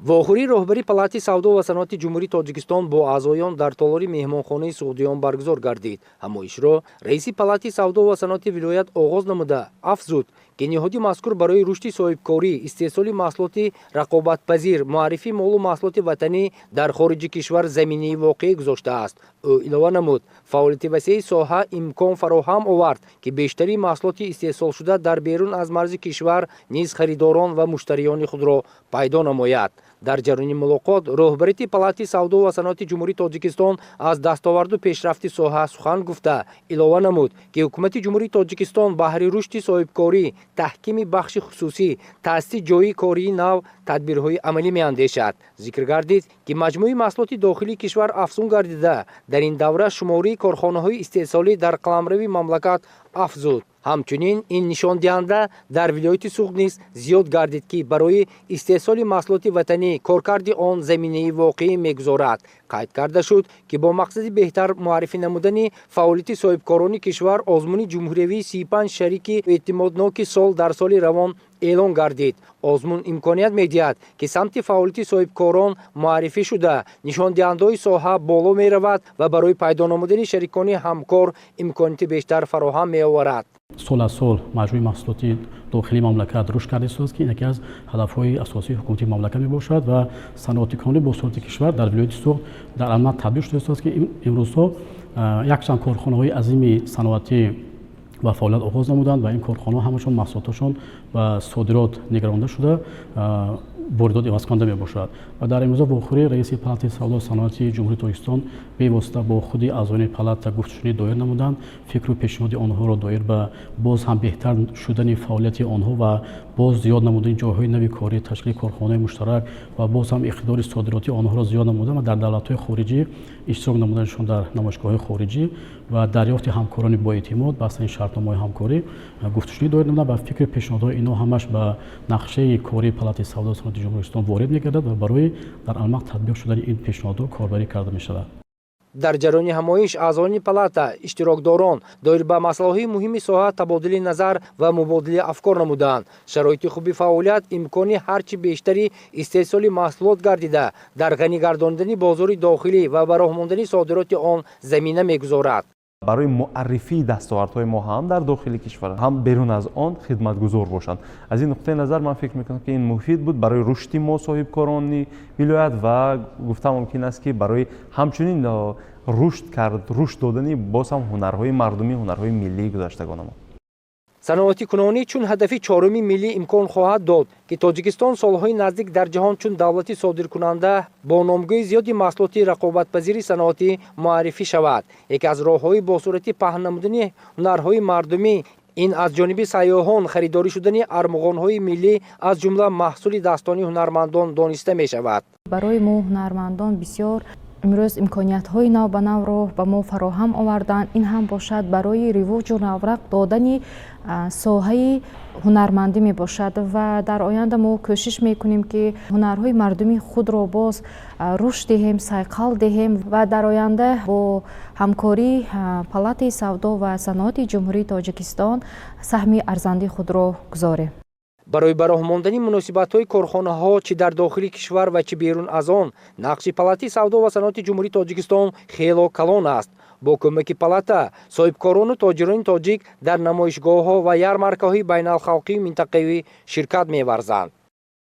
Вохӯрии роҳбари Палатаи савдо ва саноати Ҷумҳурии Тоҷикистон бо аъзоён дар толори меҳмонхонаи Суғдиён баргузор гардид. Ҳамоишро раиси Палатаи савдо ва саноати вилоят оғоз намуда, афзуд, ки ниҳоди мазкур барои рушди соҳибкорӣ, истеҳсоли маҳсулоти рақобатпазир, муаррифии молу маҳсулоти ватанӣ дар хориҷи кишвар заминаи воқеӣ гузоштааст. Ӯ илова намуд, фаъолияти васеи соҳа имкон фароҳам овард, ки бештари маҳсулоти истеҳсолшуда дар берун аз марзи кишвар низ харидорон ва муштариёни худро пайдо намояд. Дар ҷараёни мулоқот роҳбарияти Палатаи савдо ва саноати Ҷумҳурии Тоҷикистон аз дастоварду пешрафти соҳа сухан гуфта, илова намуд, ки Ҳукумати Ҷумҳурии Тоҷикистон баҳри рушди соҳибкорӣ, таҳкими бахши хусусӣ, таъсиси ҷойи кории нав тадбирҳои амалӣ меандешад. Зикр гардид, ки маҷмӯи маҳсулоти дохилии кишвар афзун гардида, дар ин давра шумораи корхонаҳои истеҳсолӣ дар қаламрави мамлакат афзуд. Ҳамчунин ин нишондиҳанда дар вилояти Суғд низ зиёд гардид, ки барои истеҳсоли маҳсулоти ватанӣ, коркарди он заминаи воқеӣ мегузорад. Қайд карда шуд, ки бо мақсади беҳтар муаррифӣ намудани фаъолияти соҳибкорони кишвар озмуни ҷумҳуриявии 35 шарики эътимодноки сол дар соли равон эълон гардид. Озмун имконият медиҳад, ки самти фаъолияти соҳибкорон муаррифӣ шуда, нишондиҳандаҳои соҳа боло меравад ва барои пайдо намудани шарикони ҳамкор имконияти бештар фароҳам меоварад. Сол аз сол маҷмӯи маҳсулоти дохилии мамлакат рушд карда истодааст, ки ин яке аз ҳадафҳои асосии ҳукумати мамлакат мебошад, ва саноатикунонии босуръати кишвар дар вилояти Суғд дар амал татбиқ шуда истодааст, ки имрӯзҳо якчанд корхонаҳои азими саноатӣ ба фаъолият оғоз намуданд ва ин корхонаҳо ҳамашон маҳсулоташон ба содирот нигаронда шуда, воридот ивазкунанда мебошад. Ва дар имрӯза вохӯрӣ раиси Палатаи савдо саноати Ҷумҳурии Тоҷикистон бевосита бо худи аъзоёни палата гуфтушунид доир намуданд, фикру пешниҳоди онҳоро доир ба боз ҳам беҳтар шудани фаъолияти онҳо ва боз зиёд намудани ҷойҳои нави корӣ, ташкили корхонаҳои муштарак ва боз ҳам иқтидори содиротии онҳоро зиёд намудан ва дар давлатҳои хориҷӣ иштирок намуданашон дар намоишгоҳҳои хориҷӣ ва дарёфти ҳамкорони боэътимод, бастани шартномаҳои ҳамкорӣ гуфтушунид доир намуданд. Ва фикру пешниҳодҳои инҳо ҳамаш ба нақшаи кории Палатаи савдо саноати Ҷумҳуриистон ворид мегардад ва барои дар амал татбиқ шудани ин пешниҳодҳо корбарӣ карда мешавад. Дар ҷараёни ҳамоиш аъзоёни палата, иштирокдорон доир ба масъалаҳои муҳими соҳа табодули назар ва мубодилаи афкор намуданд. Шароити хуби фаъолият имкони ҳарчи бештари истеҳсоли маҳсулот гардида, дар ғанӣ гардонидани бозори дохилӣ ва ба роҳ мондани содироти он замина мегузорад. Барои муаррифии дастовардҳои мо ҳам дар дохили кишвар, ҳам берун аз он хидматгузор бошанд. Аз ин нуқтаи назар ман фикр мекунам, ки ин муфид буд барои рушди мо, соҳибкорони вилоят, ва гуфта мумкин аст, ки барои ҳамчунин рушд кард, рушд додани боз ҳам ҳунарҳои мардумӣ, ҳунарҳои миллии гузаштагонамон. Саноатикунонӣ чун ҳадафи чоруми миллӣ имкон хоҳад дод, ки Тоҷикистон солҳои наздик дар ҷаҳон чун давлати содиркунанда бо номгӯи зиёди маҳсулоти рақобатпазири саноатӣ муаррифӣ шавад. Яке аз роҳҳои босуръати паҳн намудани ҳунарҳои мардумӣ ин аз ҷониби сайёҳон харидорӣ шудани армуғонҳои миллӣ, аз ҷумла маҳсули дастони ҳунармандон дониста мешавад. Барои мо, ҳунармандон, бисёр имрӯз имкониятҳои навбанавро ба мо фароҳам оварданд. Ин ҳам бошад, барои ривоҷу равнақ додани соҳаи ҳунармандӣ мебошад. Ва дар оянда мо кӯшиш мекунем, ки ҳунарҳои мардумии худро боз рушд диҳем, сайқал диҳем ва дар оянда бо ҳамкории Палатаи савдо ва саноати Ҷумҳурии Тоҷикистон саҳми арзандаи худро гузорем. Барои ба роҳ мондани муносибатҳои корхонаҳо чӣ дар дохили кишвар ва чӣ берун аз он нақши Палатаи савдо ва саноати Ҷумҳурии Тоҷикистон хело калон аст. Бо кӯмаки палата соҳибкорону тоҷирони тоҷик дар намоишгоҳҳо ва ярмаркаҳои байналхалқию минтақавӣ ширкат меварзанд.